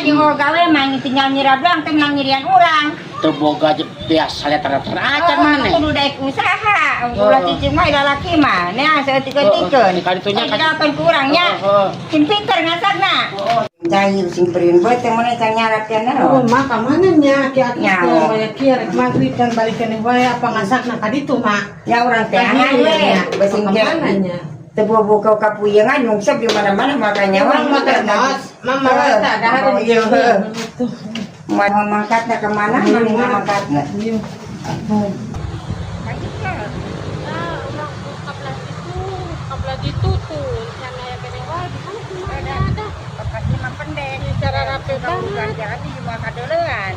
jeung oh gawe mah tinggal nyirap doang teh menang nyirian urang. Teu boga biasa leter-leter acan maneh. Kudu daek usaha. Ulah cicing mah lalaki mah. Nya saeutik-eutikeun. Heeh, kaditunya Tinggalkeun ku urang nya. Heeh. Sing pinter ngasakna. Cai sing berin bae teh mana can nyarap teh Oh, naon. mak ka mana nya aki-aki Nya. teh banyak kieu rek maghrib kan balik keneh wae apa ngasakna ka ditu mak. Ya urang teh angan we. Basing Ka mana nya? Teu bobo kapuyengan nyungsep di mana-mana makanya Urang mah teh mos, mama rata dahar Oh, iya, heuh. Mau mangkatna ke mana? Mana mangkatna? Iya. Ah, urang kabelah ditu tuh, can aya keneh wae di mana kumaha dah. Pasti mah pendek. Cara rapi banget. Jadi mah kadeulean.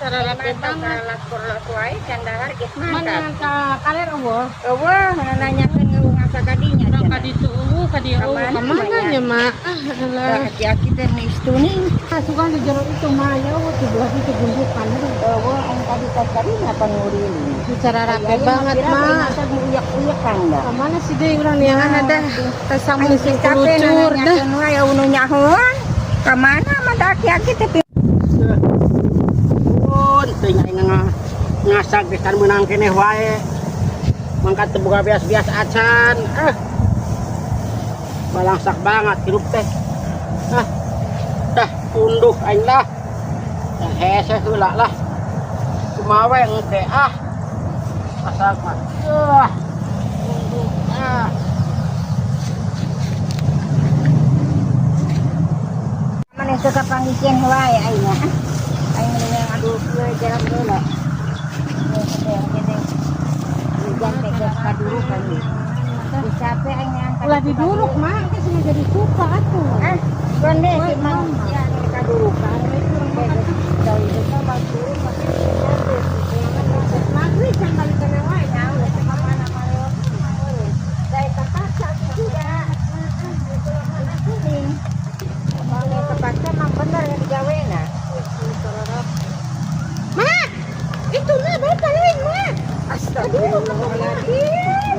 Cara rapi banget. Lakur wae can dahar geus Mana mangkat. ka kaler eueuh? Eueuh nanyakeun ngasa ka dinya. Urang ka ditu eueuh, ka dieu eueuh. Kamana Ka mana nya? nya, Mak? Ah, alah. Aki-aki teh istuning. Ah, suka di jero itu mah ya eueuh di belah itu gundukan. Eueuh anu tadi tadi ngapa nguriling. Cara rapi banget, Mak. Uyak-uyakan dah. Ka mana sih deui urang neangan dah. Tasang sing kelucur dah. Nanyakeun wae anu nyahoan. Ka mana mah da aki-aki teh. Pun teu nya aing ngasak geus can meunang keneh wae. Mangkat teu boga beas-beas acan. Ah. Balangsak banget hirup teh. Ah. Dah tunduh aing lah. Yang hese heula lah. Kumaha we engke ah. Masak mah. Ah. Tunduh. Ah. Mana suka panggikeun wae aing mah. Aing mending aduh kieu jalan heula. Hujan teh geus kadurukan ieu. Capek aing ngangkat. Ulah diduruk, Mak, geus mah jadi suka atuh. Ah, gonde si mang ya kadurukan. Jauh itu mah turun Maghrib can balik keneh wae. Saya terpaksa juga. Kuning. Kalau terpaksa mang bener yang digawena. Mak, itu mah bapak lain, Mak. Astagfirullahaladzim.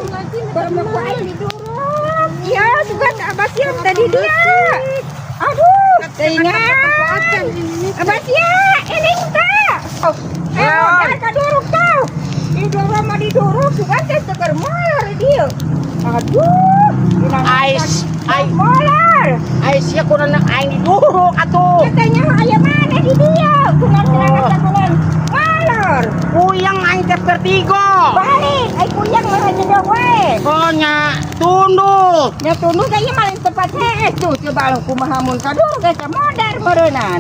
Baru ku aing diduruk. Ya, sugan Abah siap tadi dia. Aduh, teingan. Abah siap, ini teh. Oh, eh, kaduruk tau. Diduruk mah diduruk, sugan teh teu keur molar dia. Aduh, Ais, ai. Molar. Ai sia kunaon aing diduruk atuh. Katanya aya mana di dia? Kunan Oh. kunan molor. Puyeng aing teh vertigo. Balik, ai kuyang mah aja wae. Oh nya tunduh. Nya tunduh kayaknya malah tempat hees tuh coba kumaha mun kaduruk geus modar meureunnan.